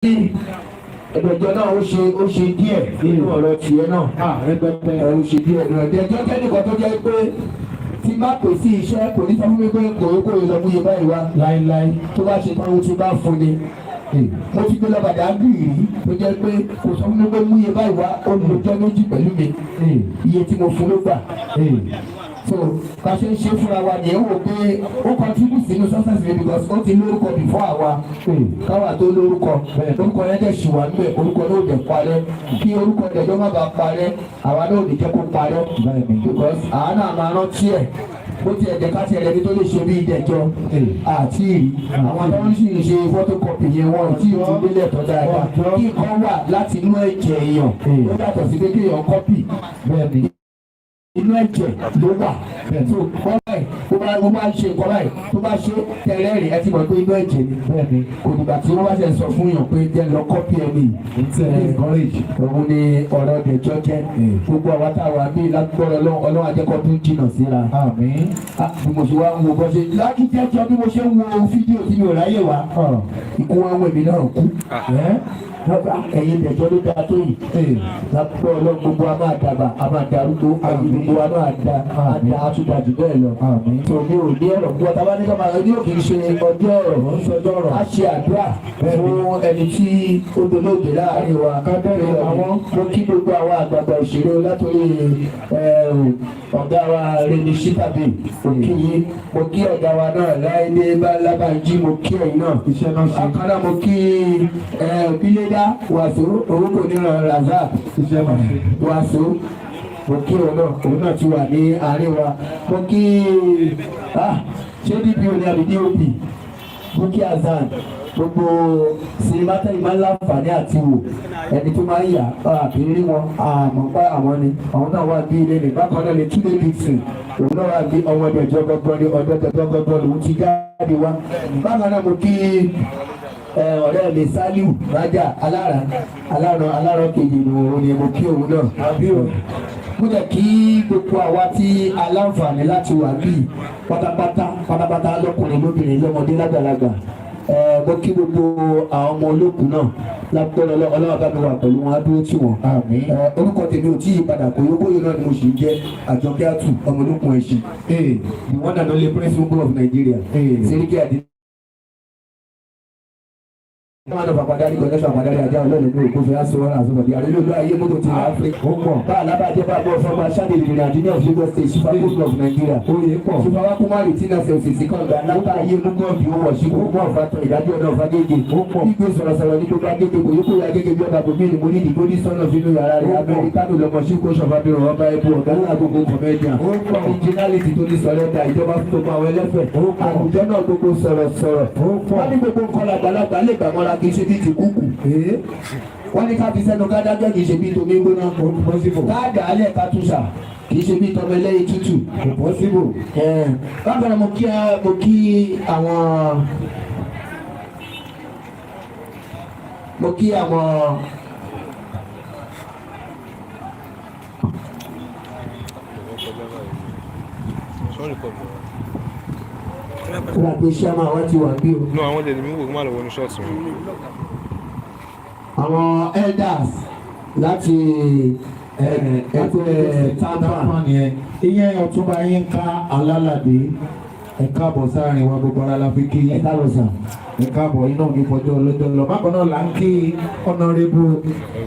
Ẹ̀dọ̀jọ́ náà ó ṣe díẹ̀ nínú ọ̀rọ̀ tiẹ̀ náà. Ah, rẹpẹtẹ. Ẹ̀ ó ṣe díẹ̀ nínú ẹ̀dẹ̀jọ́ kẹ́nìkan tó jẹ́ pé tí má pè sí iṣẹ́, kò ní sọ fún mi pé kòrókòrò lọ mú iye báyìí wá. Láíláí. Tó bá ṣe tán, ó ti bá fún ni. Mo ti gbé lọ Badagry rí, tó jẹ́ pé kò sọ fún mi pé mú iye báyìí wá. Ó lò jọ́ 2 pẹ̀lú mi, iye tí mo fún ló gbà. So bá ṣe ń ṣe fúnra wa nìyẹn. Wò pé ó contribute sínú success mi because ó ti lórúkọ before àwa káwa tó lórúkọ. Orúkọ yẹn dẹ̀ ṣì wà níbẹ̀, orúkọ náà ò dẹ̀ parẹ́. Kí orúkọ Dẹ̀jọ́ má bàa parẹ́, àwa náà ò ní jẹ́ kó parẹ́ because àwa náà máa rántí ẹ̀. Bó tiẹ̀ jẹ́ ká tiẹ̀ lẹ́ni tó lè ṣe bí Ìdẹ̀jọ́ àti ìrí àwọn tó ń sì ṣe photocopy yẹn, wọn ò tí ì tún délẹ̀ tọ́ dáadáa. Kí nǹkan wà láti inú ẹ̀jẹ̀ èèyàn, ó yàtọ̀ sí pé kéèyàn copy. Inú ẹ̀jẹ̀ ló wà. So wọ́n báyìí, ó bá ṣe nǹkan báyìí, tó bá ṣe tẹ̀lé rí, ẹ ti mọ̀ pé inú ẹ̀jẹ̀ ni. Kò dìgbà tí wọ́n bá ṣe sọ fún yàn pé jẹ́ lọ copy ẹni. Tí ẹ encourage. Òun ni ọ̀rọ̀ Dẹ̀jọ́ jẹ́. Gbogbo àwa tá a wà bí lágbọ́rọ̀ Ọlọ́run ajẹ́kọ́ tó jìnnà síra. Àmín. Ah, bí mo ṣe wá ń wo bọ́ ṣe lákìjẹ́jọ́, bí mo ṣe ń wo fídíò tí mi ò ráyè wá, ikú wa ń wò mí náà kú. Ẹ̀yin Dẹ̀jọ́ ló dáa tó yìí. Lápẹ́ Ọlọ́run, gbogbo wa máa dàgbà, a máa darúgbó, ayé gbogbo wa náà da, a da, a tún da jù bẹ́ẹ̀ lọ. Àmín. Tó mi ò ní ọ̀rọ̀ gbọ́ tá a bá ní ká máa ní òkè ṣe ọjọ́ ọ̀rọ̀ ń sọjọ́ ọ̀rọ̀, a ṣe àdúrà fún ẹni tí ó dolóògbé láàrin wa. Kábẹ́rẹ́ àwọn. Mo kí gbogbo àwọn àgbààgbà òṣèré látòrí ọ̀gá wa Remi Shitabe, mo kí yín. Mo kí ọ̀gá wa náà Láìdé Lábànjí, mo kí ẹ̀yin náà. Iṣẹ́ náà ṣe. Bákan náà, mo kí Bílédá Wàsó orúkọ oníran Razak. Iṣẹ́ náà ṣe. Wàsó, mo kí òun náà, òun náà ti wà ní àárín wa. Mo kí ṣé DPO ní àbí DOP, Bukki Hasan. Gbogbo sinimá tẹ́yìn máa ń láǹfààní àti wò, ẹni tó máa ń yà àbí rí wọn, àmọ́ pé àwọn ni àwọn náà wà bí ilé ní. Bákan náà ni Túndé Dixon, òun náà wà bí ọmọdé ìjọ gbọgbọ ní ọdọ gbọgbọ lòun ti jáde wá. Bákan náà, mo kí ọ̀rẹ́ mi Saliu Raja alára aláran aláran kejì ni òun ni, mo kí òun náà. Mo jẹ́ kí gbogbo àwa tí aláǹfààní láti wà bíi pátápátá pátápátá, lọ́kùnrin, lóbìnrin, lọ́mọdé, lágbàlagbà. Mo kí gbogbo àwọn ọmọ olókùn náà lágbọ́dọ̀. Ọlọ́wọ́ bá mi wà pẹ̀lú wọn, á dúró tì wọ́n. Àmín. Orúkọ tèmi ò tí ì padà, kòyókòyó náà ni mo sì ń jẹ́, Àjọkẹ́ Àtù, ọmọ olókùn ẹ̀sìn, the one and only Prince of Nigeria, Seriki Adi wọn lọ fàpàdé connection àpàdé ajá ọlọ́ọ̀lẹ́ ní òkú fẹ́ aṣọ wọn àṣọ àrílẹ̀ olú ayé mọ́tò ti Áfíríkà. Ó pọ̀. Bá alábàjẹ́ bá bọ́ fọmọ aṣáde ìrìn àjò ní of Lagos State, Chief Apostle of Nigeria. Oyè pọ̀. Ṣùgbọ́n Kumari tí náà ṣe òṣìṣẹ́ kan gbà lápá ayé múgọ́ọ̀dì ó wọ̀ síkú mọ́ ọ̀fàtọ̀ ìdájọ́ náà fagége. Ó pọ̀. Gbígbé sọ̀rọ̀sọ̀rọ̀ ní gbogbo agége kò yókù agége bí ọba bòmí ni mo ní ìdìbò ní sọ́nà sínú yàrá rẹ̀. Amẹ́ríkánù lọmọ síkú ṣọ̀fàbíràn ọba ẹ̀bù ọ̀gá ńlá gbogbo comedian. Ó pọ̀. Originality tó ní sọ̀rẹ́dà ìjọba fún gbogbo àwọn ẹlẹ́fẹ̀. Ó pọ̀. Àwùjọ náà gbogbo sọ̀rọ̀sọ̀rọ̀. Ó pọ̀. Wọ́n ní gbogbo nǹkan làgbàlagbà lè gbàmọ́ra, kì í ṣe bíi ti kúkù. Wọ́n ní ká fi sẹ́nu ká dájọ́, kì í ṣe bíi tomi gbóná. Ó possible. Ká dà á lẹ̀ ká túṣà, kì í ṣe bíi tọmọ ẹlẹ́yin tútù. Kò possible. Bákan náà, mo kí àwọn Sorry, kọ́ mi. Wọ́n pe sẹ́mà wọ́n ti wà bí o. No, àwọn jẹ̀ ní mi wò kó má lọ wọnú ṣọ́ọ̀tì wọn. Àwọn elders láti ẹgbẹ́ TAMPAN. TAMPAN nìyẹn. Ìyẹn Ọ̀túnba Yínká Alálàdé, ẹ káàbọ̀ sáàrin wa. Gbogbo ara la fi kí Ẹ yín. káàbọ̀ sà. Ẹ káàbọ̀, iná òní fọjọ́ ọlọ́jọ́ lọ. Bákan náà là ń kí Honourable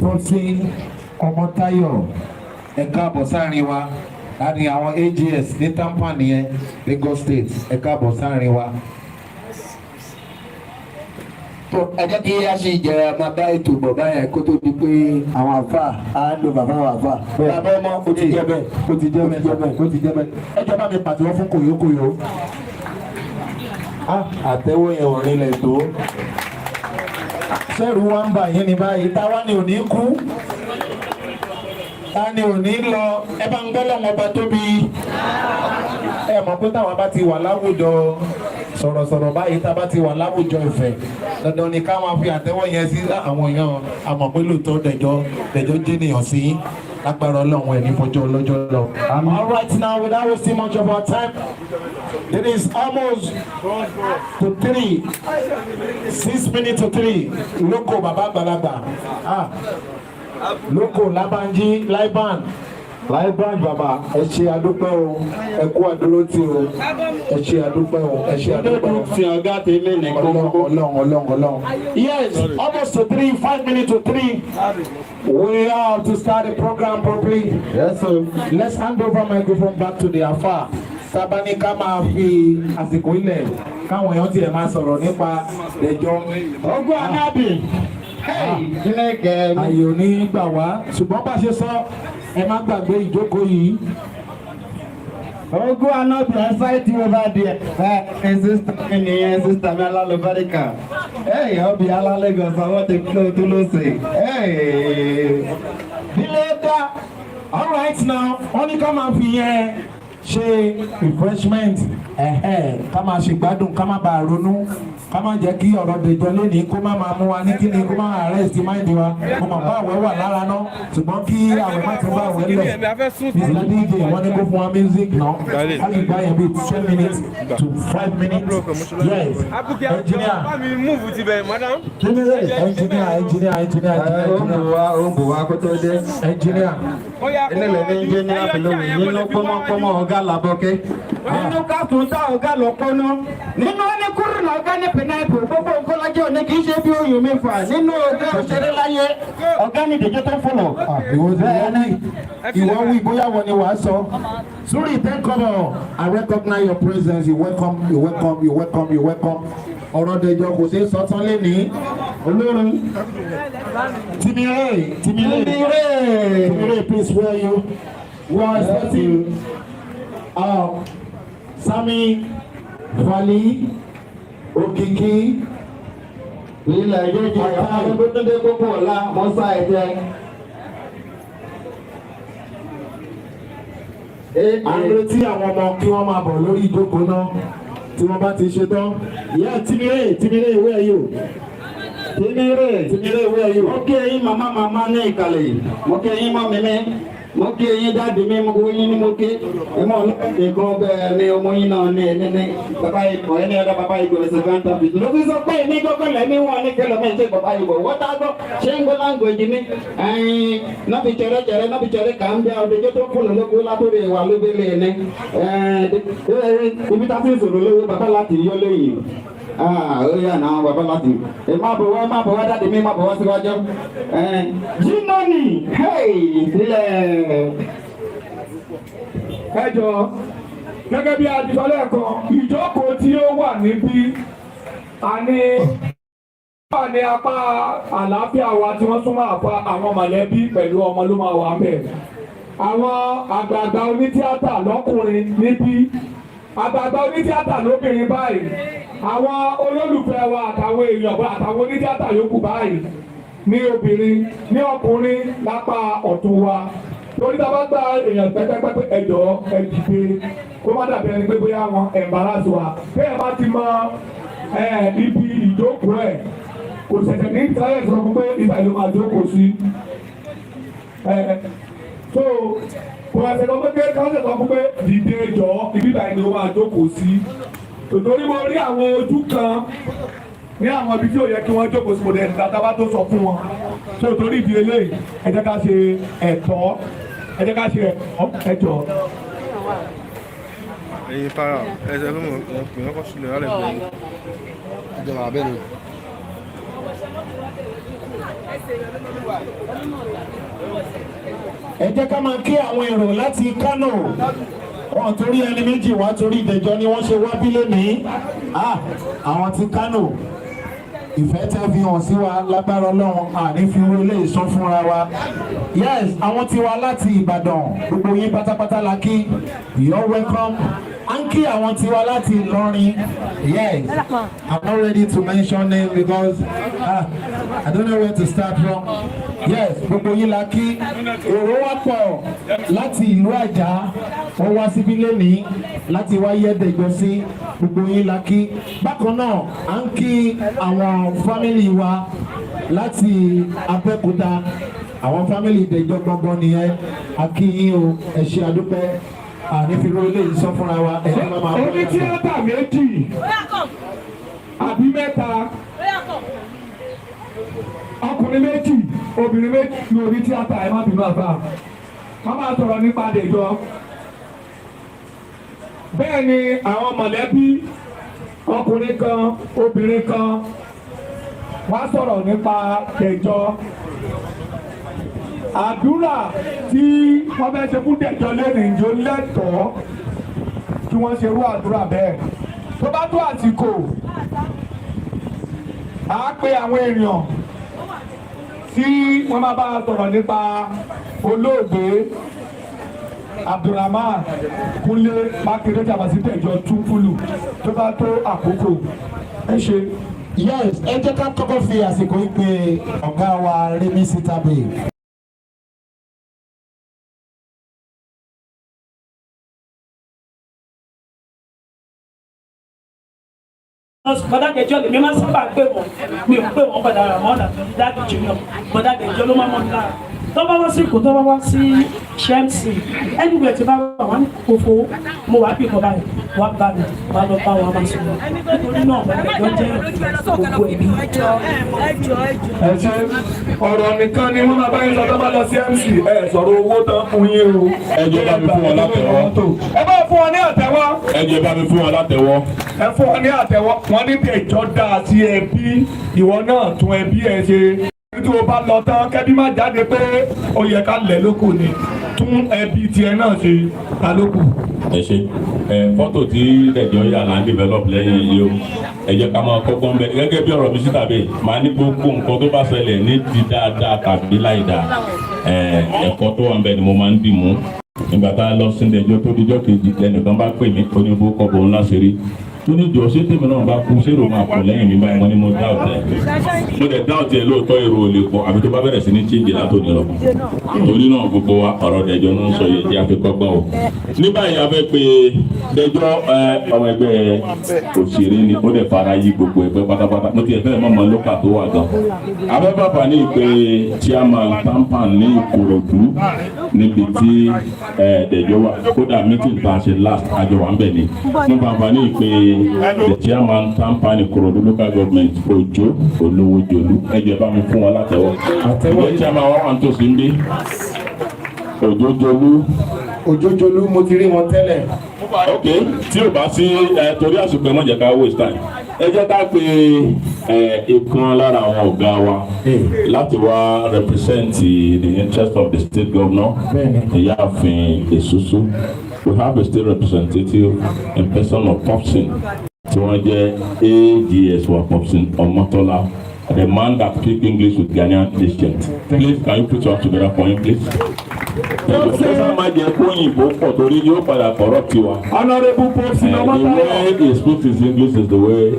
Tosin Ọmọtáyọ̀, ẹ káàbọ̀ sáàrin wa láti àwọn AGS ní TAMPAN nìyẹn, Lagos State. Ẹ káàbọ̀ sáàrin wa. Tó ẹ jẹ́ kí a ṣe jẹ́ máa bá ètò bọ̀ báyẹn kó tó di pé àwọn àfà á ń lo bàbá àwọn àfà. Bàbá ọmọ, ó ti jẹ́ bẹ́ẹ̀. Ó ti jẹ́ bẹ́ẹ̀, ó ti jẹ́ bẹ́ẹ̀. Ẹ jẹ́ bá mi pàtẹ́wọ́ fún kòyókòyó. Ah, àtẹ́wọ́ yẹn ò rinlẹ̀ tó. Sẹ́rù wa ń bà yín ní báyìí. Táwa ni ò ní kú, ta ni ò ní lọ? Ẹ bá ń gbọ́ lọ́wọ́ ọba tóbi. Ẹ mọ̀ pé táwa bá ti wà láwùjọ sọ̀rọ̀sọ̀rọ̀ báyìí, tá a bá ti wà láwùjọ ìfẹ́, dandan ni ká máa fi àtẹ́wọ́ yẹn sí àwọn èèyàn. A mọ̀ pé lóòótọ́ Dẹ̀jọ́ Dẹ̀jọ́ jẹ́nìyàn sí. Lágbára Ọlọ́run, ẹ̀ ní fọjọ́ ọlọ́jọ́ lọ. All right now, without wasting much of our time, it is almost to 3, 2:56. Lóko bàbá àgbàlagbà, ah, lóko Labanji Laiban Laiban, bàbá, ẹ ṣe àdúpẹ́ o, ẹ kú àdúró tí o, ẹ ṣe àdúpẹ́ o, ẹ ṣe àdúpẹ́ o. Fi ọ̀gá tèmi nìkan. Ọlọ́run, Ọlọ́run, Ọlọ́run, Ọlọ́run. Yes, almost to 3, 2:55. We are to start the program properly. Yes, sir. Let's hand over microphone back to the afa. Sábà ní ká máa fi àsìkò ilẹ̀ káwọn èèyàn tiẹ̀ máa sọ̀rọ̀ nípa ẹjọ́. Ogún anábì. Chineke. Àyè ò ní gbà wá, ṣùgbọ́n bá ṣe sọ, ẹ má gbàgbé ìjókòó yìí. Ogún anábì excited over there. Ẹ ẹ sister mi nìyẹn, sister mi alálùbáríkà. Ẹ ọbì alá Lagos, àwọn ti kí ló tó ló sè. Bílẹ̀ dá. All right now, wọ́n ní ká máa fi yẹn ṣe refreshment, ẹ̀hẹ́, ká máa ṣe gbádùn, ká má bàa ronú, ká má jẹ́ kí ọ̀rọ̀ dèjọ́ lónìí kó má máa mú wa ní kíni, kó má arrest mind wa. Mo mọ̀ bá àwẹ̀ wà lára náà, ṣùgbọ́n kí àwẹ̀ má tún bá àwẹ̀ lẹ̀. Mr. DJ, wọ́n ní kó fún wa music náà, ká lè gbá yẹn bíi 10 minutes to 5 minutes. Yes, engineer. Bá mi move ti bẹ̀, madam. Engineer, engineer, engineer. Ó ń bù wá, ó ń bù wá kó tó dé. Engineer. Inú lè ní engineer pẹ̀lú nínú pọ́nmọ́pọ́nmọ́ ọ̀gá làbọ̀kẹ́. Nínú káfíńtà ọ̀gá lọ́pọ́nú, nínú oníkúrú ọ̀gá ní pineapple, gbogbo nǹkan lọ́jọ́ òní kì í ṣe bí oyún mi fà nínú ọ̀gá òṣèré láyé, ọ̀gá ní ìdíje tó fọlọ̀. Ìwọ wí, ìwọ wí, bóyá wọ ni wàá sọ. Sórí 10 kọ́bọ̀, I recognize your presence. You welcome, you welcome, you welcome, you welcome. Ọ̀rọ̀ Dẹjọ́ kò ṣeé sọ tán lénìí. Olórin Timire, Timire, Timire, please, where are you? We are expecting Sami Fali Okiki. Ilẹ̀ yéjì ọ̀gá tó dé kókó ọ̀la mọ́sá ẹ̀jẹ̀. À ń retí àwọn ọmọ kí wọ́n máa bọ̀ lórí ìjókòó náà tí wọ́n bá ti ṣe tán. Yeah, Timire, Timire, where are you? Timire. Timire, where are you? Mo kí ẹ̀yin màmá màmá ní ìkàlẹ̀, mo kí ẹ̀yin mummy mi, mo kí ẹ̀yin daddy mi, mo kí yín ní mo kí ẹ̀mọ́ nìkan bẹ́ẹ̀ ni ọmọ yín náà ní ẹni ní bàbá ikọ̀ ẹni ọ̀dọ̀ bàbá ikọ̀ ẹ̀sẹ̀ fẹ́ntà fi ló fi sọ pé ní gbọ́gbọ́ lẹ́mí wọn ní kẹlẹ́ mi ṣe bàbá ikọ̀ wọ́tá gbọ́ ṣé ń gbọ́ language mi ẹ̀yin náà fi chẹrẹ chẹrẹ náà fi chẹrẹ kà ń bí ọdẹjọ́ tó kùnú lóko látòrí ìwà lóbìnrin ní ibi tá a ti ń sọ̀rọ̀ lówó bàbá láti yọ lóyìn. Ah, ó yà náà bàbá láti. Ẹ má bọ̀ wá, ẹ má bọ̀ wá, daddy mi, má bọ̀ wá síwájú. Jímọ̀nì, hey, sílẹ̀. Ẹ jọ, gẹ́gẹ́ bí a ti sọ lẹ́ẹ̀kan, ìjókòó tí ó wà níbí, a ní wà ní apá àlàáfíà wa tí wọ́n súnmọ́ àpá àwọn mọ̀lẹ́bí pẹ̀lú ọmọ ló máa wà ńbẹ̀. Àwọn àgbààgbà onítíátà lọ́kùnrin níbí, àgbààgbà onítíátà lóbìnrin báyìí, àwọn olólùfẹ́ wa àtàwọn èèyàn bá àtàwọn onítíátà yòókù báyìí ní obìnrin ní ọkùnrin lápá ọ̀tún wa, torí tá a bá gba èèyàn pẹ́pẹ́pẹ́, ẹ̀jọ̀, ẹ dìde, kó má dàbí ẹni pé bóyá wọn embarrass wa. Bẹ́ẹ̀ bá ti mọ ibi ìjókòó ẹ̀, kò ṣẹ̀ṣẹ̀ ní sáyẹ̀ sọ fún pé ibà ló máa jókòó sí. So kò ṣẹ̀ṣẹ̀ sọ pé káṣẹ̀ sọ fún pé dìde jọ, ibi báyìí ló máa jókòó sí, tòtórí mo rí àwọn ojú kan ní àwọn ibi tí ò yẹ kí wọ́n jókòó sí, mo dẹ̀ nígbà tá a bá tó sọ fún wọn. So torí ìdí eléyìí, ẹ jẹ́ ká ṣe ẹ̀tọ́, ẹ jẹ́ ká ṣe ẹ̀tọ́, ẹ jọ̀ọ́. Ẹ̀yin para ẹsẹ̀ fún mi, wọn pè wọ́n kọ́ sílẹ̀ lálẹ́ gbẹ̀yìn. Ìjọba abẹ́nu. Ẹ jẹ́ ká máa kí àwọn èrò láti Kánò. Wọn torí ẹni méjì wá, torí Ìdẹ̀jọ́ ni wọ́n ṣe wá bí lónìí. Ah, àwọn ti Kánò, ìfẹ́ tẹ́ fi hàn sí wa, lágbára Ọlọ́run, àní fi wé lè sọ fúnra wa. Yes, àwọn ti wá láti Ìbàdàn, gbogbo yín pátápátá la kí. You're welcome. À ń kí àwọn tiwa láti Ìlọrin. Yes, I'm not ready to mention name because, ah, I don't know where to start from. Yes, gbogbo yín la kí. Èrò wa pọ̀ láti ìlú Àjà, wọ́n wá síbí lónìí láti wá yẹ́ Dẹ̀jọ́ sí. Gbogbo yín la kí. Bákan náà, à ń kí àwọn family wa láti Abẹ́òkúta. Àwọn family Dẹjọ́ gbọ́ngbọ́n nìyẹn. A kí yín o, ẹ ṣé, àdúpẹ́. Àní fi ró eléyìí sọ fúnra wa, ẹni bá máa bọ́. Oní tíátà méjì àbí mẹ́ta, ọkùnrin méjì, obìnrin méjì ní oní tíátà. Ẹ má bínú àbá, wọ́n máa sọ̀rọ̀ nípa Dẹ̀jọ́. Bẹ́ẹ̀ ni àwọn mọ̀lẹ́bí, ọkùnrin kan, obìnrin kan, wọ́n á sọ̀rọ̀ nípa Dẹ̀jọ́. Àdúrà tí wọ́n fẹ́ ṣe fún Dẹ̀jọ́ lẹ́nu ìjọ lẹ́tọ̀ọ́ kí wọ́n ṣe irú àdúrà bẹ́ẹ̀. Tó bá tó àsìkò, à á pe àwọn èèyàn tí wọ́n máa bá a sọ̀rọ̀ nípa olóògbé Abdulrahman Kúnlé Mákindé tàbí Dẹ̀jọ́ Túnfúlù tó bá tó àkókò. Ẹ ṣe. Yes, ẹ jẹ́ ká kọ́kọ́ fi àsìkò yìí pé ọ̀gá wa Remi Sitabe. Bọ́dá Dẹjọ́ lèmi máa ń sábà pè wọ́n. Mi ò pè wọ́n bọ́dà Ramon àti Daddy Junior. Bọ́dá Dẹjọ́ ló máa mọ́ mi lára. Tó bá wá sí Èkó, tó bá wá sí Chelsea, anywhere tí bá wà, wọ́n ní kófó mo wà bí kan báyìí, wà bá mi, wà lọ bá wọn, máa sọ̀rọ̀. Nítorí náà, bọ́dá Dẹjọ́ jẹ́ gbogbo ẹbí. Ẹ ṣe. Ọ̀rọ̀ nìkan ni wọ́n máa bá yín sọ tó bá lọ sí MC. Ẹ sọ̀rọ̀ owó tán fún yín o. Ẹ jọ̀ọ́, bá mi fún wọn látẹ̀wọ́. Ẹ bá fún wọn ní àtẹ́wọ́. Ẹ jọ̀ọ́, bá mi fún wọn látẹ̀wọ́. Ẹ fún wọn ní àtẹ́wọ́. Wọn ní Dẹ̀jọ́ dáa sí ẹbí, ìwọ náà tún ẹbí ẹ ṣe. Tí o bá lọ tán, kẹ́bí má jáde pé ó yẹ ká lẹ̀ lóko ni. Tún ẹbí tiẹ̀ náà ṣe, ta lóko. Ẹ ṣe. Ẹ fọ́tò tí Dẹ̀jọ́ yà là ń develop lẹ́yìn yìí o. Ẹ jẹ́ ká máa kọ́kọ́ ń bẹ gẹ́gẹ́ bí ọ̀rọ̀ mi síta bẹ́ẹ̀ máa ní gbogbo nǹkan tó bá ṣẹlẹ̀ ní ti dáadáa tàbí láìdáa, ẹ ẹ̀kọ́ tó wà ń bẹ ni mo máa ń dì mú. Nígbà tá a lọ sí Dẹ̀jọ́, tó dijọ́ kejì, ẹnìkan bá pè mí, ó ní bó kọ́ bó ńlá ṣe rí, tó ní jọ ṣé tèmi náà bá kú, ṣé èrò máa pọ̀ lẹ́yìn mi báyìí? Wọ́n ní mo dá ọ̀tẹ̀, mo dẹ̀ dá ọ̀tẹ̀ lóòótọ́. Èrò ò lè pọ̀ àbí tó bá bẹ̀rẹ̀ sí ní change látòní lọ. Torí náà, gbogbo wa, ọ̀rọ̀ Dẹ̀jọ́ ló ń sọ yìí tí a fi kọ́gbọ́n o. Ní báyìí, a fẹ́ pe Dẹ̀jọ́. Ẹ ọmọ ẹgbẹ́ òṣèré ni, ó dẹ̀ fara yí gbogbo ẹgbẹ́ pátápátá. Mo ti ẹ̀ fẹ́ mọ̀ mọ́ lókà tó wà gan. Abẹ́ bàbá ní ìpè chairman TAMPAN ní Ìkòròdú níbi tí ẹ Dẹ̀jọ́ wà. Kódà meeting tá a ṣe last, àjọ wà ń bẹ̀ ni. Mo bàbá ní ìpè the chairman TAMPAN Ìkòròdú local government, Òjó Olówójolú. Ẹ jẹ́ bá mi fún wọn látẹ̀wọ́. Àtẹ́wọ́. Ìjẹ́ chairman wa wà nítòsí ń bí? Òjó Jolú. Òjòjolú, mo ti rí wọn tẹ́lẹ̀. Ok, tí o bá sí ẹ, torí àsìkò, ẹ má jẹ́ ká waste time. Ẹ jẹ́ ká pe ẹ ìkan lára àwọn ọ̀gá wa láti wá represent the interest of the state governor, Ìyáàfin Èsúsú. We have a state representative in person of Popson, tí wọ́n jẹ́ AGS wa, Popson Ọmọtọ́lá, the man that speak English with Ghanaian accent. Please, can you put your hands together for him, please? Ẹ sáà má jẹ́ kó òyìnbó pọ̀ torí yóò padà corrupt wa. Honourable Popson The Ọmọtọ́lá. way he speaks his English is the way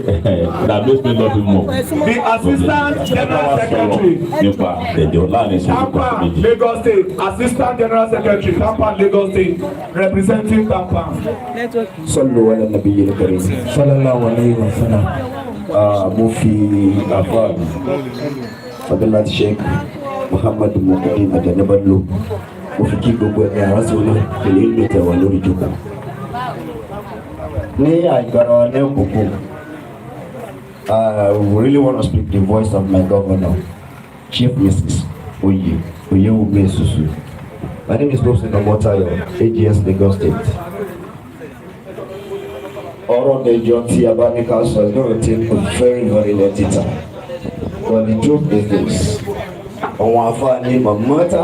that makes me love him more. The Assistant General Secretary, Nípa Dẹ̀jọ́, láàrin ìṣẹ́jú kan sí TAMPAN méjì. Lagos State, Assistant General Secretary, TAMPAN Lagos State, representing TAMPAN. صلوا على النبي الكريم. صلى الله عليه وسلم. Mo fi àfáà mi, Fadilati Sheikh Muhammad Muhyiddin Ajani, mo fi kí gbogbo ẹ̀mí aránsẹ́ náà pẹ̀lú ìlú tẹ̀wá lórí ìjókòó. Ní àìgbára ní òkùnkùn, I really want to speak the voice of my governor, Chief Mrs. Oye Oyewumi Esusu. My name is Wilson Omotayo, AGS Lagos State. Ọ̀rọ̀ Dẹ̀jọ́ tí a bá ní ká sọ is going to take a very, very lengthy time. But the truth is this. Àwọn afáàní màmọ́ta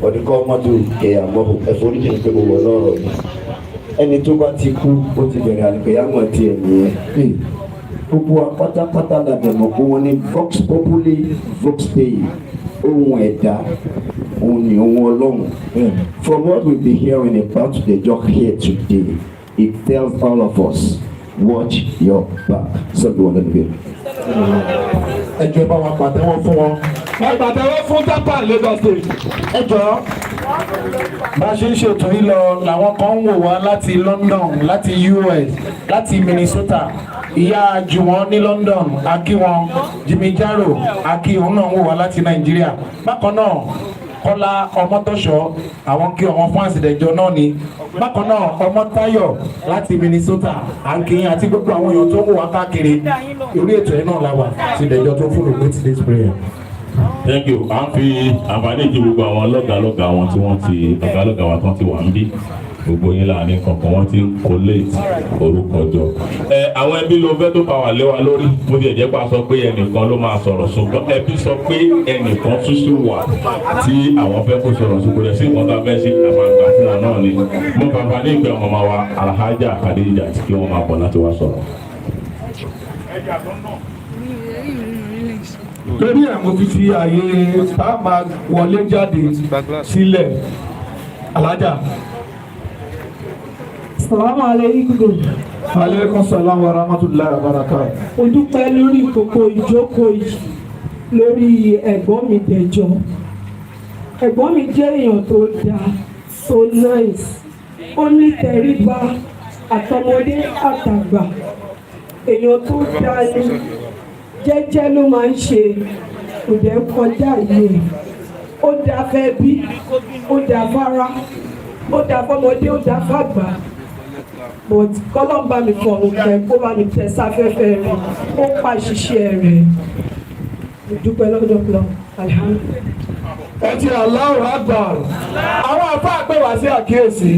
ọ̀dùkọ́ mọ́tò kẹyàmọ́ ẹ̀fọ́ríjì ní pé mo wọ̀ lọ́rọ̀ yìí. Ẹni tó bá ti kú, ó ti bẹ̀rẹ̀ àlùkìyámọ̀ tiẹ̀ nìyẹn. Gbogbo wa pátápátá la dẹ̀ mọ̀ pé wọ́n ní vox populi vox dei, ohun ẹ̀dá òun ni ohun Ọlọ́run. From what we be hearing about Dejo here today, it tells all of us, watch your back. Sọ́dọ̀ wọn lẹ́nu bẹ́ẹ̀. Ẹ jọ̀ọ́, bá wa pàtẹ́wọ́ fún wọn. Ẹ pàtẹ́wọ́ fún TAMPAN Lagos State. Ẹ jọ̀ọ́, bá a ṣe ń ṣètò yìí lọ, làwọn kan ń wò wá láti London, láti US, láti Minnesota. Ìyá Jùwọ́n ní London, a kí wọn. Jimmy Jaro, a kí òun náà ń wò wá láti Nàìjíríà. Bákan náà, Kọ́lá Ọmọtọ́ṣọ́, àwọn kí ọmọ fún àsìdẹ̀jọ náà ni. Bákan náà, Ọmọtáyọ̀ láti Minnesota, à ń kí yín àti gbogbo àwọn èèyàn tó ń wò wá káàkiri. Orí ètò yẹn náà la wà, àsìdẹ̀jọ tó fún ògbé today's prayer. Thank you. À ń fi àǹfààní ìdí gbogbo àwọn lọ́gàálọ́gàá wọn tí wọ́n ti ọ̀gálọ́gàá wa tán ti wà ń bí, gbogbo yín láàrin kankan wọ́n ti ń collate orúkọ jọ. Ẹ àwọn ẹbí ló fẹ́ tó pa wà lé wa lórí. Bó ti jẹ́ pa sọ pé ẹnìkan ló máa sọ̀rọ̀, ṣùgbọ́n ẹbí sọ pé ẹnìkan tún sí wà tí àwọn fẹ́ kó sọ̀rọ̀, ṣùgbọ́n rẹ̀ sí nǹkan tá a fẹ́ ṣe àwọn àgbà fún wọn náà ni. Mo bàbá ní ìpè ọmọ wa Alhaja Khadija kí wọ́n máa bọ̀ láti wá sọ̀rọ̀. Torí ẹ̀ mo fi fi àyè tá a máa wọlé jáde sílẹ̀, alájà. Salamu alaikum. Aleykum salaam wa rahmatulahi wa barakatuh. Mo dúpẹ́ lórí gbogbo ìjókòó yìí lórí ẹ̀gbọ́n mi Dẹ̀jọ́. Ẹ̀gbọ́n mi jẹ́ èèyàn tó dáa, tó nice, ó ní tẹríba àtọmọdé àtàgbà. Èèyàn tó dáa ni, jẹ́jẹ́ ló máa ń ṣe, kò dẹ̀ kọjá yìí. Ó dáa fẹ́ bí, ó dáa fara, ó dáa fọmọdé, ó dáa fàgbà, but kọ́lọ́n bá mi fọ̀rùn kẹ́, kó bá mi tẹ sáfẹ́fẹ́ rẹ̀, ó pa ṣiṣẹ́ rẹ̀. Mo dúpẹ́ lọ́dọ̀ lọ, alhamdulillahi. Ẹ ti Allahu Akbar. Àwọn àfáà pè wá sí àkíyèsí,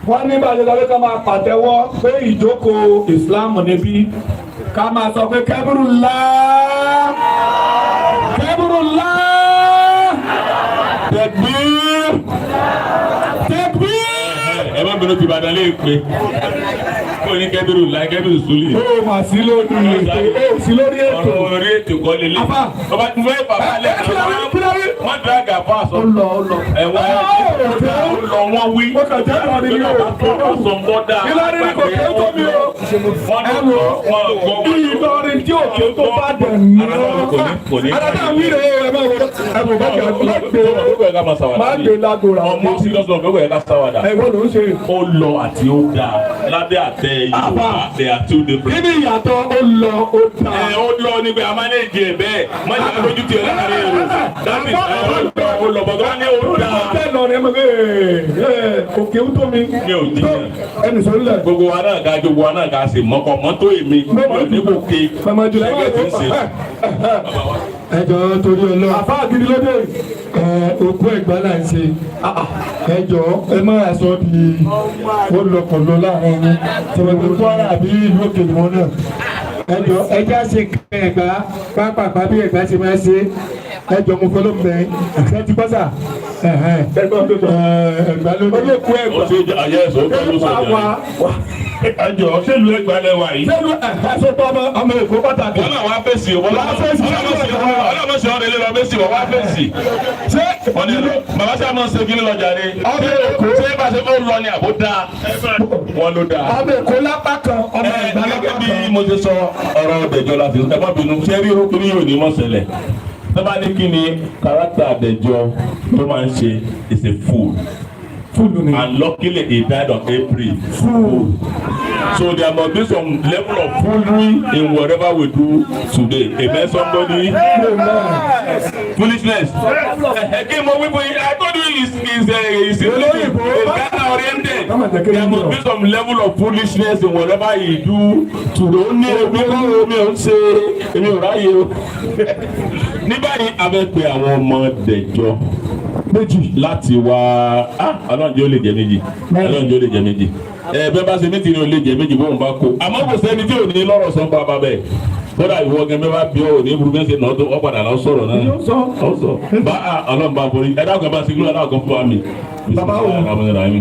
wọ́n ní bá a ṣe sọ pé ká máa pàtẹ́wọ́ pé ìjókòó Islam níbí, ká máa sọ pé kẹ́bùrù ńlá, kẹ́bùrù ńlá, Tẹ̀gbír. Tẹ̀gbír. Ẹ má bínú, ti Ìbàdàn lè pè kó ní kẹ́bírù láì kẹ́bírù súlì. Ó mà sí lórí ètò, ó sí lórí ètò. Ọ̀rọ̀ orí ètò kọ́ lélẹ̀. Àfà. Ọba tí mo fẹ́ bàbá lẹ̀. Ẹ kí ló rí? Wọ́n dàgà fún àṣọ. Ó lọ, ó lọ. Ẹ wá, ó lọ, wọ́n wí. Ó kàn jẹ́ ìrọ̀lẹ́ ní o. Ìlọrin ní kò kéwú tó mi o. Wọ́n Ẹ wo wọ́n gbọ́. Ìlọrin tí òkè tó bá dẹ̀ ní ọ́. Adájọ́ àwọn ìrè ẹ máa wọ ẹ wò bá jẹ́ má gbé má gbé lágbo ra. Ọmọ serious lọ gbogbo ẹ̀ ká sáwàdà. Ẹ wọ́n ló ń ṣe. Ó lọ àti ó dáa lábẹ́ àtẹ Yorùbá, they are two different. Kí ni ìyàtọ̀ ó lọ, ó dáa? Ẹ ó lọ ní pé a máa ní èjì ẹ bẹ́ẹ̀ má jẹ́ lójú tiẹ̀ láàrin èrò that is ẹ ó lọ, ó lọ bọ̀ tó bá ní ó dáa. Ọ̀tẹ̀ lọ ni ẹ mọ̀ pé òkè ń tó mi. Mi ò jiyàn. Ẹnì sọ́rí lẹ̀. Gbogbo wa náà ga, gbogbo wa náà ga sí mọ́kọ́ mọ́tò èmi mi ò ní kò ké Màmá jùlọ ẹgbẹ́ tí ń ṣe. Ẹ jọ̀ọ́, torí Ọlọ́run. Àfáà gidi ló dé. Ẹ òkú ẹ̀gbá là ń ṣe. Ẹ jọ̀ọ́, ẹ má sọ di ó lọkọlọ láàrin yín tẹ̀wẹ̀tẹ̀ Kwara àbí ìlú òkè ni wọn náà. Ẹ jọ̀ọ́, ẹ já ṣe nǹkan ẹ̀gbá pápápá bí ẹ̀gbá ṣe máa ṣe. Ẹ jọ̀ọ́, mo fọlọ́ mẹ́ ẹ ti gbọ́ sà ẹ̀gbá ló ní. Olókùn Ó ẹ̀gbá. ṣe ayé ẹ̀sọ́ ó ló sọ Wá jẹ́. Ẹ jọ, ṣèlú ẹgbàá lẹ́wà yìí. Sẹ́nu ẹ̀ sọ ọmọ ọmọ Èkó pàtàkì. Wọ́n náà wá fèsì, wọ́n Wá fèsì. ọlọ́mọ ṣe ọ̀rẹ́ lé lọ fèsì, wọ́n wá fèsì. Ṣé Wọ́n ní bàbá ṣe àmọ́ ṣe kí ni lọ́jà ni. Ọmọ Èkó. Ṣé bá ṣe ó lọ ni àbó dáa? Wọ́n ló dáa. Ọmọ Èkó lápá kan, ọmọ Ẹ Ẹ̀gbá lápá gẹ́gẹ́ bí kan. mo ṣe sọ ọ̀rọ̀ Dẹ̀jọ́ láti ẹ má bínú, ṣé rí kí yóò ní mọ̀ ṣẹlẹ̀. Tó bá ní kí ni character Dẹ̀jọ́ tó máa ń ṣe is a fool. Fúlù ni. And luckily he died on April. Fool. So there must be some level of foolery in whatever we do today. Amen, somebody. Foolishness. Kí mo wí fún yín, I told you is Olóyìnbó. is Ghana oriented. Come on, jẹ́ kí There n must be some level of foolishness in whatever he do today. Ó ní ebi kọ́ mi ò ń ṣe, èmi ò ráyè o. Ní báyìí, a fẹ́ pe àwọn ọmọ Dẹ̀jọ́ Méjì. Láti wá. Ah, Ọlọ́run jẹ́ ó lè jẹ́ méjì, Ọlọ́run jẹ́ ó lè jẹ́ méjì. Ẹ bẹ́ẹ̀ bá ṣe méjì ni ó lè jẹ́ méjì bóun bá kó, àmọ́ kò sẹ́ni tí ò ní lọ́rọ̀ sọ pa bàbá ẹ̀. Kódà ìwọ gẹ́gẹ́ bá bí ọ ní burúkú ṣe náà tó ọ padà lọ sọ̀rọ̀ náà. Sọ. Ọ sọ bá a Ọlọ́run bá borí. Ẹ dákun, ẹ bá ṣe kúrò aláwọ̀ kan fún wa mi. Bàbá wo?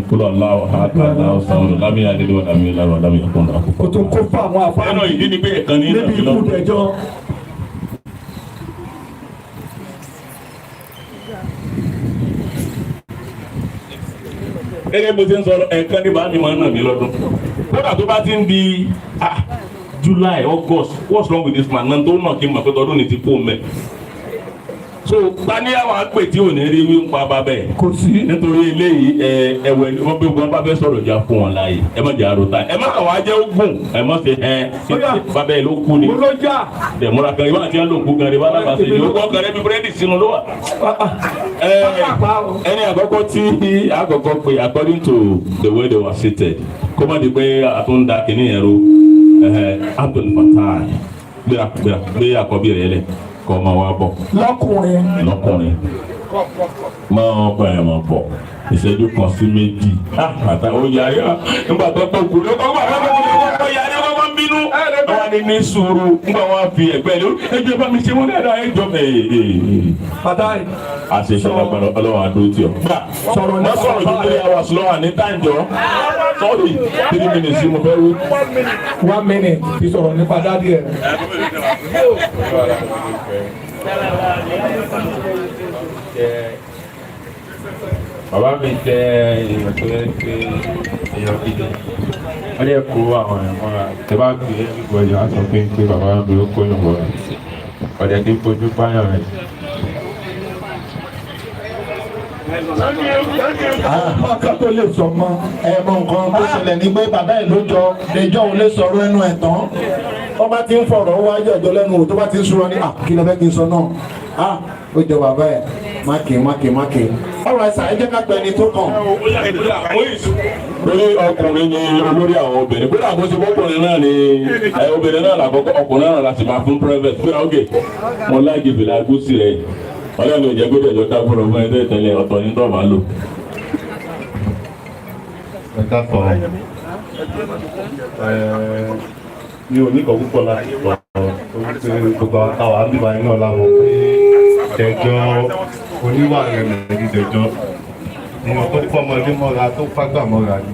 Kúlọ̀ aláwọ̀ aláwọ̀ sàwọn lámì adédèwọ̀ lámì láwọ̀ lámì ẹ̀kọ́ náà. Kò tó kó fún àwọn àfáà Ẹnu ìdí ni pé ẹ̀kan ní níbi ikú Dẹ̀jọ́. Gẹ́gẹ́ bó ṣe ń sọ, ẹ̀ẹ̀kan ní bá mi máa ń nà mí lọ́dún. Kódà tó bá ti ń di July, August, what's wrong with this man? Náà tó nà kí n mọ̀ pé tọdún ní ti kó mẹ́. So tani àwọn àpè tí ò ní rí wí ń pa bàbá ẹ̀? Kò sí. Nítorí eléyìí, ẹ ẹwẹ wọn bí wọn bá fẹ́ sọ̀rọ̀ jà fún wọn láàyè, ẹ má jẹ́ àròta, ẹ má kàn wá jẹ́ ogun, ẹ má ṣe ẹ bàbá ẹ ló kú ni. Mo ló jà. Dẹ̀múra kan ìwà àti ẹ̀ ló kú gan, ìwà alábàáṣe ni ó kọ́ kan ẹbí búrẹ́dì sínú ló wà. Ẹni àkọ́kọ́ tí àkọ́kọ́ pé, according to the way they were seated, kó má di pé a tún da kìnìún yẹn ro, Abdul Fattah, gbéra gbéra, gbé àkọ́bí rẹ̀ lẹ̀ kọ́ ọmọ wa bọ̀. Lọ́kùnrin. Lọ́kùnrin máa bọ̀, ẹ̀ máa bọ̀, ìṣẹ́jú kan sí méjì àtà ó yarí nígbà tó tó kú ló kọ́ wà lọ́kọ́ yarí, wọ́n máa ń bínú, wọ́n ní sùúrù nígbà wọ́n fi ẹ̀gbẹ́ lé ẹjọ́ bá mi ṣe wọ́n dáadáa ẹjọ́ ẹ̀. Fatai. Àṣeṣe lágbára Ọlọ́run àdó tí ọ. Sọ̀rọ̀. Má sọ̀rọ̀ ju 3 hours lọ́wọ́ ní táǹjọ́, sorry, 3 minutes mo fẹ́ wí. 1 minute fi sọ̀rọ̀ nípa daddy ẹ̀. Bàbá mi jẹ́ èèyàn tó yẹ pé èèyàn gidi, wọ́n lè kó àwọn èèyàn mọ́ra. Tẹ́ bá gbé everybody wá sọ pé bàbá mi ló kó yàn mọ́ra, ọ̀dẹ̀ kí n fojú báyàn rẹ̀. Ọkọ tó lè sọ mọ. Ẹ mọ nǹkan tó ṣẹlẹ̀ ní pé bàbá ẹ̀ ló jọ lẹ́jọ́ òun lè sọ̀rọ̀ ẹnu ẹ̀ tán. Wọ́n bá ti ń fọ̀rọ̀ wájú ọjọ́ lẹ́nu wò, tó bá ti ń súnra ní à, kí ló fẹ́ kí n sọ náà? À ó jọ bàbá ẹ̀ máàkì máàkì máàkì. Ọ̀rọ̀ ẹ̀sà, ẹ jẹ́ ká pẹ́ ẹni tó kàn. Torí ọkùnrin ni olórí àwọn obìnrin, kódà bó ṣe bọ́kùnrin náà ni ẹ, obìnrin náà làkọ́kọ́, ọkùnrin náà láti máa fún private pé ok, mo láìkí fìlà gúúsì rẹ̀, ọlọ́run ò jẹ́ kó dẹ̀jọ́ dákúrò fún ẹgbẹ́ tẹ́lẹ̀, ọ̀tọ̀ ní tó máa lò. Ẹ ká sọ ẹ, mi ò ní nǹkan púpọ̀ láti sọ, torí pé gbogbo àwọn táwa bíbá yín náà la mọ̀ pé Dẹ̀jọ́ oníwà rẹ̀ ní Dẹ̀jọ́, èèyàn tó fọmọdé mọ́ra, tó fágbà mọ́ra ni.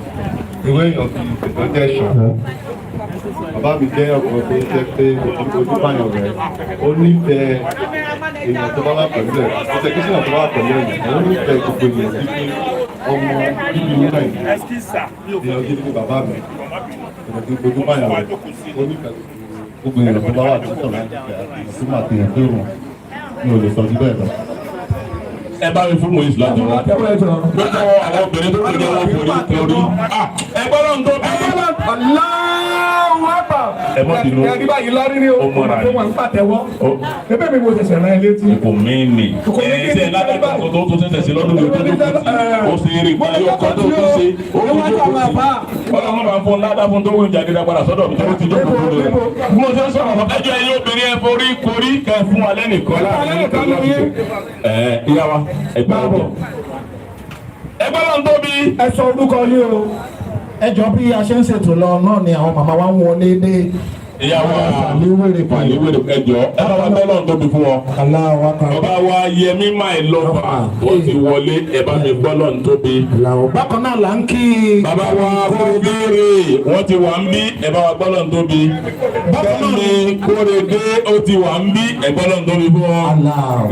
Ìwé èèyàn bíi Dẹ̀jọ́ jẹ́ ṣọ̀wọ́n. Bàbá mi jẹ́ ọkùnrin tó jẹ́ pé ojú báyọ̀ rẹ̀, ó nífẹ̀ẹ́ èèyàn tó bá wà pẹ̀lú ẹ̀, ó tẹ̀ kí sínú tó bá wà pẹ̀lú ẹ̀, ó nífẹ̀ẹ́ gbogbo èèyàn bíbí ọmọ bíbí inú ẹ̀. Èèyàn gidi ni bàbá mi, èèyàn gidi, ojú báyọ̀ rẹ̀, ó nífẹ̀ẹ́ gbogbo èèyàn tó bá wà tó sọ̀rọ̀ láti fẹ́ àti èèyàn tó máa tèèyàn tó rùn. Mi ò lè sọ jù bẹ́ẹ̀ lọ. Ẹ bá mi fún Moise láti wọn. Gbogbo àwọn obìnrin tó kọjá wọn forí torí. Ẹ gbọ́dọ̀ ń tóbi. Allahu Akbar. Ẹ má bínú. Ẹ̀rí báyìí lọ́rí ní o. Ó mọ̀ra Tó ni. wà ń pàtẹ́wọ́. Ebe mi mo ṣẹ̀ṣẹ̀ rán ẹ létí. Kò mí nì. Ẹ ṣe ládàá tó tó ṣẹ̀ṣẹ̀ sí lọ́dún yìí tó tó kù sí. Ó ṣe eré ìparí ọkọ̀ tó tó ṣe. Ó tó jókòó sí. Ọlọ́run máa ń fún ládàá fún tó wí jáde padà sọ́dọ̀ mi tó ti jókòó fún rẹ̀. Bí mo ṣe ń sọ̀rọ̀, ẹjọ́ ẹ̀yin obìnrin, ẹ forí korí kẹ́ fún wa lẹ́nìkan láàrin. Ẹ ìyá wa, ẹ gbà bọ̀. Ẹ gbọ́dọ̀ ń tóbi. Ẹ sọ orúkọ yín o. Ẹ jọ, bí a ṣe ń ṣètò lọ náà ni àwọn màmá wa ń wọlé dé. Ìyá wa Àléwèrè. Àléwèrè, ẹ jọ, ẹ bá wa gbọ́dọ̀ ń tóbi fún wọn. Allahu Akbar. Ọba wa Yẹmí máa lọ́fà ó ti wọlé, ẹ bá mi gbọ́dọ̀ ń tóbi. Bákan náà là ń kí. Bàbá wa Kóredé, wọ́n ti wà ń bí, ẹ bá wa gbọ́dọ̀ ń tóbi. Kẹ́mi Kóredé ó ti wà ń bí, ẹ gbọ́dọ̀ ń tóbi fún wọn.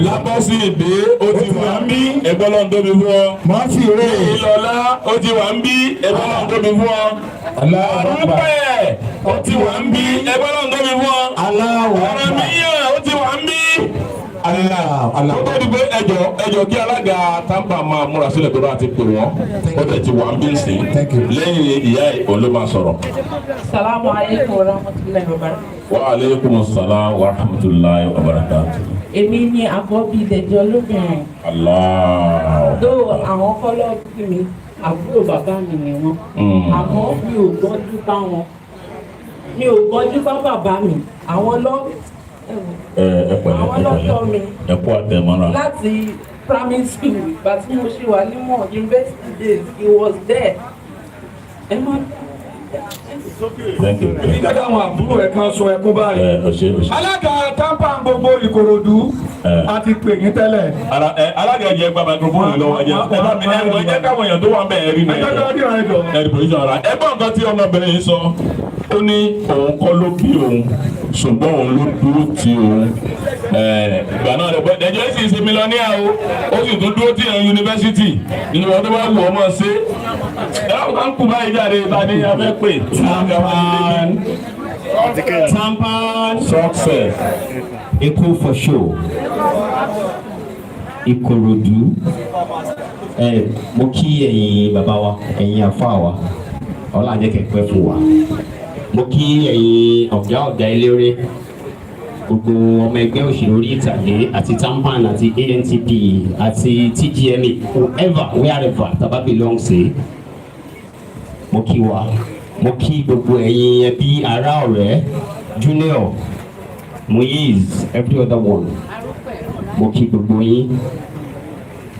Lábọ́sí ìdè ó ti wà ń bí, ẹ gbọ́dọ̀ ń tóbi fún wọn. Mọ́fì rè. Ìlọ́lá ó ti wà ń bí, ẹ gbọ́dọ̀ ń tóbi fún wọn. Àrùpẹ̀ ó ti wà ń bí, ẹ gbọ́dọ̀ ń tóbi fún wọn. Ọ̀rẹ́míyàn ó ti wà ń bí. Ó tó di pé ẹjọ́ ẹjọ́ kí alága TAMPAN máa múra sílẹ̀ tó bá ti pè wọ́n, ó tẹ̀ ti wà ń bí sí lẹ́yìn ìyá ẹ̀, òun ló máa sọ̀rọ̀. Salamu alaikum wa rahmatulahi wa barakatuh. Wa aleykum salaam wa rahmatulahi wa barakatuh. Èmi ni àkọ́bí Dẹ̀jọ́ lóbìnrin. Allah. Dó àwọn kọ́lọ́ bí mi, àbúrò bàbá mi ni wọ́n. Àmọ́ mi ò gbọ́njú bá wọn. Mi ò gbọ́njú bá bàbá mi. Àwọn lọ́ Ẹ ẹ pẹ̀lẹ́. Àwọn Ẹ lọ́tọ̀ mi. pẹ̀lẹ́, ẹ kú àtẹ̀mọ́ra. Láti primary school, ìgbà tí mo ṣì wà nímọ̀ university days, he was there. Ẹ má Thank you. Èmi jẹ́ káwọn àbúrò ẹ̀ kan sọ ẹkún báyìí. Ẹ ọ ṣe, ọ ṣe. Alága TAMPAN gbogbo Ìkòròdú, a ti pè yín tẹ́lẹ̀. Ara ẹ, alága jẹ gba microphone lọ́wọ́, ẹ jẹ ẹ bá mi, ẹ wọ, ẹ jẹ́ káwọn èèyàn tó wà ń bẹ̀ ẹ rí mi. Ẹ jẹ́ ká rí ẹ jọ. Ẹ rí position ara ẹ bá nǹkan tí ọmọbìnrin yìí sọ, ó ní òun kọ́ ló bí òun, ṣùgbọ́n òun ló dúró ti òun. Ìgbà náà rẹ bọ́ ẹjọ́ sì ṣe mílíọ̀nìyà o, ó sì tún dúró tì yàn yunifásitì nínú ọdún bá wù ọ́ mọ̀ ṣe ẹ wọ́n kàn kú báyìí jáde ta ni a fẹ́ pè. TAMPAN. TAMPAN. Success. Echo for show. Ìkòròdú. Ẹ mo kí ẹ̀yin bàbá wa, ẹ̀yin àfáà wa, Ọlọ́run á jẹ́ kẹ́ pẹ́ fún wa. Mo kí ẹ̀yin ọ̀gá ọ̀gá eléré, gbogbo ọmọ ẹgbẹ́ òṣèré orí ìtàgé àti TAMPAN àti ANTP àti TGMA, whoever, wherever taba belong sí, mo kí wa. Mo kí gbogbo ẹ̀yin ẹbí, ará, ọ̀rẹ́, Junior, Muiz, every other one, mo kí gbogbo yín,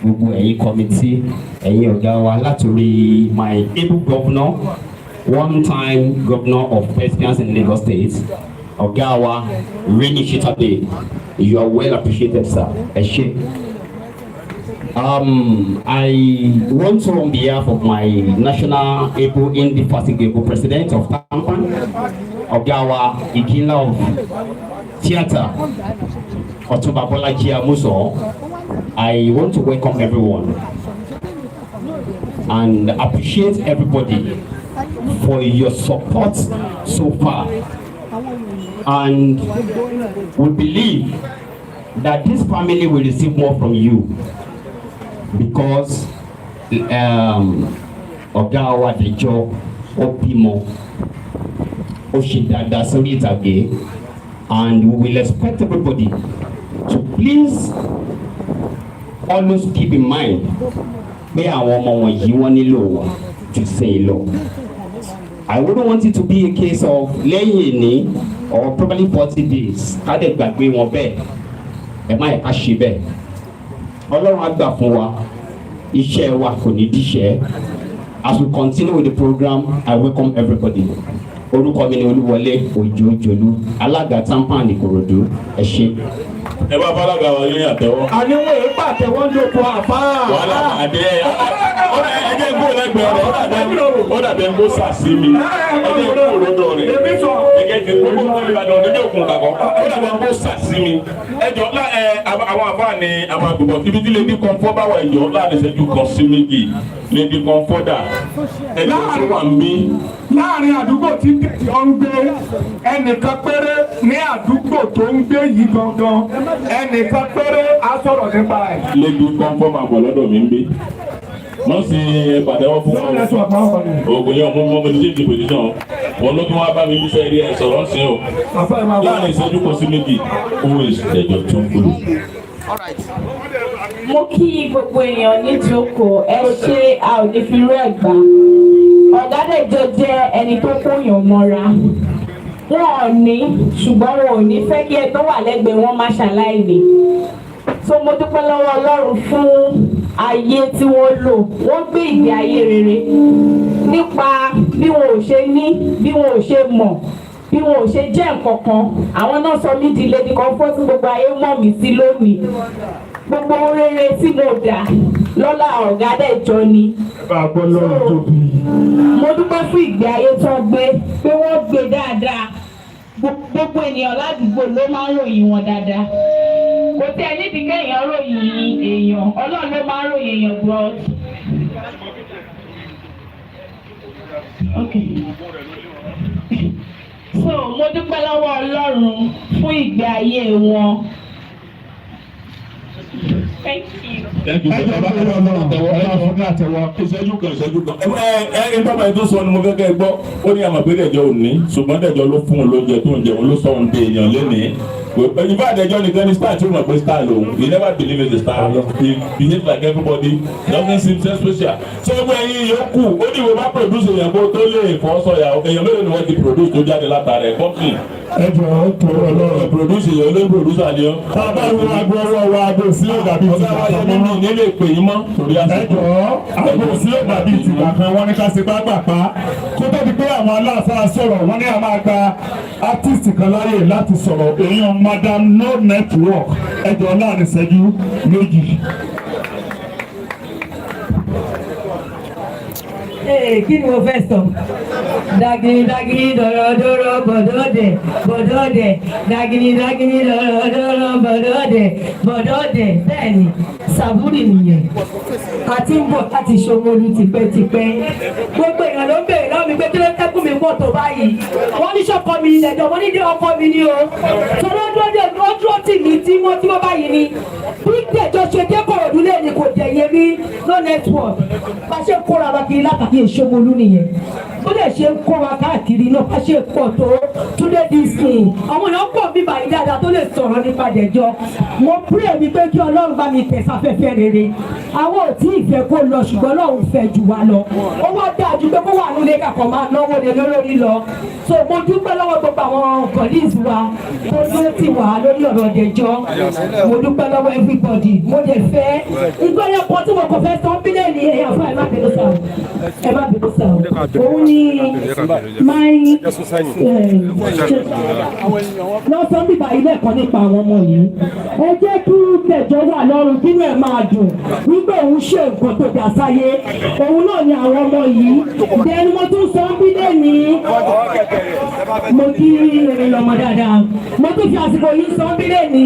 gbogbo ẹ̀yin committee, ẹ̀yin ọ̀gá wa, látòrí my able governor, one time governor of Thespians in Lagos State, ọ̀gá wa Reni Shitabe, you are well appreciated, sir. Ẹ ṣé. I want to, on behalf of my national able indefatigable president of TAMPAN, ọ̀gá wa Iginla of theatre, Ọ̀túnba Bọ́lájí Amusan, I want to welcome everyone and appreciate everybody for your support so far. And we believe that this family will receive more from you because ọ̀gá wa Dẹjọ́, ó bímọ, ó ṣe dáadáa sórí ìtàgé, and we will expect everybody to please always keep in mind pé àwọn ọmọ wọ̀nyí, wọ́n nílò wa ju sẹ́yìn lọ. I wouldn't want it to be a case of lẹ́yìn èní or probably 40 days ká dẹ̀ gbàgbé wọn bẹ́ẹ̀. Ẹ má yẹ ká ṣe bẹ́ẹ̀. Ọlọ́run á gbà fún wa, iṣẹ́ wa kò ní díṣẹ́. As we continue with the program, I welcome everybody. Orúkọ mi ni Olúwọlé Òjòjòlú, alága TAMPAN Ìkòròdú. Ẹ ṣé. Ẹ bá fọlága wa yín àtẹ́wọ́. Àníwọ̀n èyí pàtẹ́wọ́ ń dòkó àfáà. Wàhálà àdé ẹ jẹ́ kó lẹ́gbẹ̀ẹ́ rẹ̀, ó dàbí ẹ kó sàsí mi. Ẹ jẹ́ kó lọ́dọ̀ rẹ̀. Ẹ jẹ́ kí gbogbo Ìbàdàn níjẹ́ òkun kàkọ́, ó dàbí ẹ kó sàsí mi. Ẹ jọ ẹ, àwọn àfáà ni àwọn àgbègbè ibi tí Lady Comfort bá wà ìjọ láàrin ìṣẹ́jú 1 sí 2. Lady Comfort dà? Ẹ jọ tó wà ń bí. Láàrin àdúgbò tí Dẹ̀jọ́ ń gbé, ẹnìkan péré ní àdúgbò tó ń gbé yìí gangan, ẹnìkan péré á sọ̀rọ̀ nípa ẹ̀. Lady Comfort máa bọ̀ lọ́dọ̀ mi ń bí wọ́n sì pàtẹ́wọ́ fún wọn. Oògùn yẹn mú mọ́ mo ti change position wọn ló tún wá bá mi bí sẹ́ẹ̀rí ẹ̀ sọ̀rọ̀ sí o láàrin ìṣẹ́jú 1 sí 2. Owó ìṣẹ̀jọ̀ tó ń kúrò. Mo kí gbogbo èèyàn níjókòó. Ẹ ṣé, a ò ní fi rú ẹ̀ gbà. Ọ̀gá Dẹ̀jọ́ jẹ́ ẹni tó kóyàn mọ́ra. Wọn ò ní, ṣùgbọ́n wọn ò ní fẹ́ kí ẹ tó wà lẹ́gbẹ̀ẹ́ wọn má ṣàláìní. So mo dúpẹ́ lọ́wọ́ Ọlọ́run fún ayé tí wọ́n lò. Wọ́n gbé ìgbé ayé rere nípa bí wọn ò ṣe ní, bí wọn ò ṣe mọ̀, bí wọn ò ṣe jẹ́ nǹkan kan. Àwọn náà sọ mí di Lady Comfort tí gbogbo ayé mọ̀ mí sí lónìí. Gbogbo ohun rere tí mo dà lọ́lá ọ̀gá Dẹ̀jọ́ ni. Bá a gbọ́ lọ́rùn tóbi. Mo dúpẹ́ fún ìgbé ayé tó ń gbé, pé wọ́n gbé dáadáa. Gbogbo ènìyàn ládùúgbò ló máa ń ròyìn wọn dáadáa. Kò tí ẹ nídìí kéèyàn ròyìn èèyàn, Ọlọ́run ló máa ń ròyìn èèyàn gbọ́. Okay. So mo dúpẹ́ lọ́wọ́ Ọlọ́run fún ìgbé ayé wọn. Thank you. Thank you. Ẹ bá àtẹ́wọ́ ìṣẹ́jú kan, ìṣẹ́jú kan. Ẹ ẹ bàbá yìí tó sọ ni mo fẹ́ kẹ́ ẹ gbọ́. Ó ní àmọ̀ pé Dẹ̀jọ́ ò ní, ṣùgbọ́n Dẹ̀jọ́ ló fún un lóúnjẹ tó ń jẹun, ló sọ òun di èèyàn lénìí. Ìfá Dẹ̀jọ́ nìkan ni star tí ó mọ̀ pé star lòun. He never believe in the star. He behave like everybody. Doesn't seem so special. Ṣé gbogbo ẹ̀yin yòókù ó ní ìwé bá produce èèyàn kó tó lè fọ́ sọ̀yà? Èèyàn mélòó ni wọ́n ti produce tó jáde látara ẹ̀ company? Ẹ jọ̀ọ́, tó Ọlọ́run. Produce èèyàn ló ń produce àníyàn. Tá a bá wo aago ọwọ́ wa, aago sí ò dàbí Ọ̀gá tìgbà wa kan yẹn mọ́. nínú nílé pè yín mọ́ torí Ẹ àsìkò. jọ̀ọ́, aago sí ò dàbí tìgbà kan. Wọ́n ní ká ṣe pápápá kó tó di pé àwọn aláàfáà sọ̀rọ̀. Wọ́n ní a máa gba artist kan láàyè láti sọ̀rọ̀, èèyàn Madam No Network. Ẹ jọ̀ọ́, láàrin ìṣẹ́jú 2. Ee, kí ni mo fẹ́ sọ? Dagini dagini dọ̀rọ̀dọ̀rọ̀ bọ̀dọ̀dẹ̀ bọ̀dọ̀dẹ̀, dagini dagini dọ̀rọ̀dọ̀rọ̀ bọ̀dọ̀dẹ̀ bọ̀dọ̀dẹ̀. Bẹ́ẹ̀ ni, sàbúrì nìyẹn. A ti ń bọ̀ láti Ṣomolu tipẹ́tipẹ́. Gbogbo èèyàn ló ń béèrè lọ́wọ́ mi pé kí ló tẹ́kùn mi pọ̀ tó báyìí. Wọ́n ní sọ́kọ mi ilẹ̀jọ́, wọ́n ní dé ọkọ mi ni o. Torí ó dúró dé, ó dúró tì mí tí wọ́n tí wọ́n báyìí ni. Bí Dẹ̀jọ́ ṣe dé kọ̀rọ̀ Network bá ṣe kóra wa kiri látàkì ìṣomolú nìyẹn. Bó dẹ̀ ṣe ń kó wa káàkiri náà, bá ṣe pọ̀ tó Túndé Disney, àwọn èèyàn pọ̀ bíbá yìí dáadáa tó lè sọ̀rọ̀ nípa Dẹ̀jọ́. Mo pray mi pé kí Ọlọ́run bá mi tẹ̀ sáfẹ́fẹ́ rere. Àwọn ò tí ì fẹ́ kó lọ, ṣùgbọ́n Ọlọ́run fẹ́ jù wá lọ. Ó wá dáa ju pé kó wà nílé kàkọ́ máa náwó lé lórí lọ. So mo dúpẹ́ lọ́wọ́ gbogbo àwọn colleagues wa tó dúró tì wá lórí ọ̀rọ̀ Dẹ̀jọ́. Mo dúpẹ́ lọ́wọ́ everybody. Mo dẹ̀ fẹ́ ìgbọ́yọ̀ kan tí mo kàn fẹ́ sọ bílẹ̀ ní ẹ̀yà fún, ẹ má bínú sá o, ẹ má bínú sá o. Òun ni my lọ́sàn bíbá ilé ẹ̀kọ́ nípa àwọn ọmọ yìí. Ẹ jẹ́ kí Dẹ̀jọ́ wà lọ́rùn, kínú ẹ̀ máa dùn wípé òun ṣe nǹkan tó dà sáyé. Òun náà ni àwọn ọmọ yìí. Then mo tún sọ bílẹ̀ ní mo kí erin lọmọ dáadáa. Mo tún fi àsìkò yìí sọ bílẹ̀ ní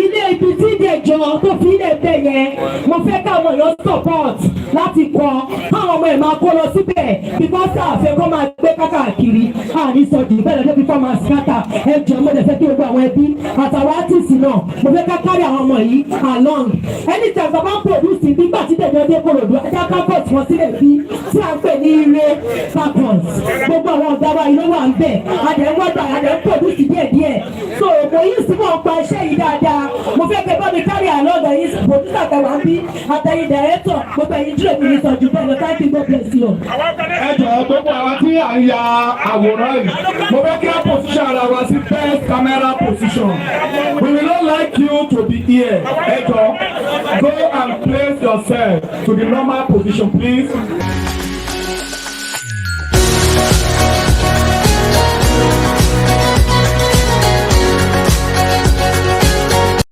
ilé ibi tí Dẹ̀jọ́ tó fi ilé bẹ̀ yẹn, mo fẹ́ káwọn èèyàn support láti kọ́ káwọn ọmọ ẹ̀ máa kó lọ síbẹ̀, because àfẹ́ kọ́ máa gbé kákàkiri àní sọ jù bẹ́ẹ̀ lọ́jọ́ fífọ́ máa scatter. Ẹ jọ, mo dẹ̀ fẹ́ kí gbogbo àwọn ẹbí àtàwọn artist náà, mo fẹ́ ká carry àwọn ọmọ yìí along anytime bàbá ń produce. Nígbà tí Dẹ̀jọ́ dé Kòròdú, ajá campus wọn sílẹ̀ bí tí à ń pè ní Ire Campus. Gbogbo àwọn ọ̀gá wa ìlú wà ń bẹ̀, adẹ̀ ń wọ́dà, adẹ̀ ń produce díẹ̀díẹ̀. So mo yí sí mọ̀ pa iṣẹ́ yìí dáadáa. Mo fẹ́ kẹ́ bá mi carry along, ẹ̀yin producer tẹ̀wá ń bí, àtẹ̀yin director, gbogbo ẹ̀yin dúró mi ní sọ jù bẹ́ẹ̀ lọ. Thank you, God bless you. Ẹ jọ̀ọ́, gbogbo àwọn tí à ń ya àwòrán yìí, mo fẹ́ kí á position ara wa sí best camera position. We will not like you to be here. Ẹ jọ̀ọ́, go and place yourself to the normal position, please.